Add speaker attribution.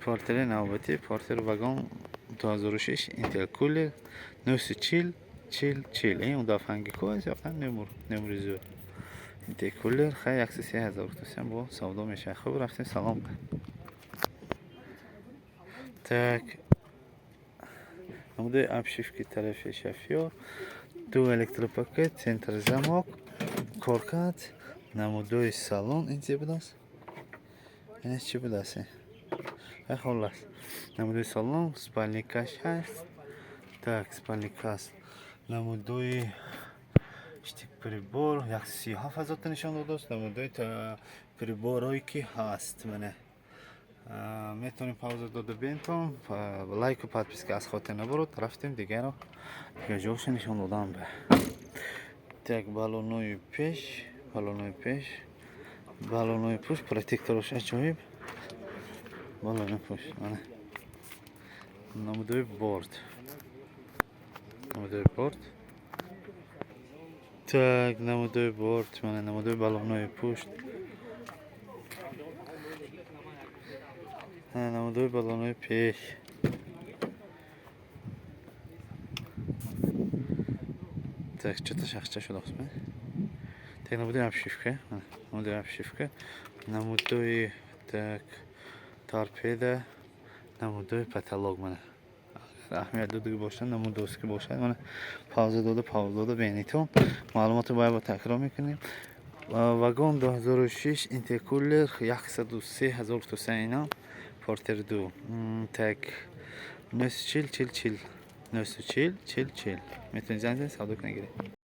Speaker 1: Портери навбатӣ, Портер Вагон 2006, интеркулер, 940 40 40. Ин удафанги ку аст, ёфтан нумури зӯр. Интеркулер хай 103 000 гуфтасям, бо савдо мешавад. Хуб, рафтем, салом. Так, намудаи обшивки тарафи шофёр, ду электропакет, центр замок коркард, намудои салон. Ин чи будааст? Ин чӣ будааст? Хай, холас, намудои салон, спальникаш ҳаст. Так, спальник ҳаст, намудои штик прибор 137 000 нишон додааст. Намудои приборое ки ҳаст, мана, метавонем пауза дода бинтон. Лайку подписка аз хотир набурд. Рафтем, дигаро, дигар ҷоша нишон додам. Ба так, баллонои пеш, баллонои пеш, баллонои пушт, протекторош аҷоиб, баллонои пушт, мана, намудои борт, намудои борт. Так, намудои борт, мана, намудои баллонои пушт, намудои баллонои пеш. Так, чата шахча шудааст. Так, намудои обшивка, намудои обшивка, намудои, так, торпеда, намудои потолок. Мана, аҳамият додагӣ бошад, намудоски бошад, мана, пауза дода бинитон. Маълумотро бояд бо такрор мекунем. Вагон 2006, интеркулер, 103 000 гуфтаса. Ина Портер ду. Так, 940 40 40, 940 40 40. Метавонед занг занед, савдо кунед, гиред.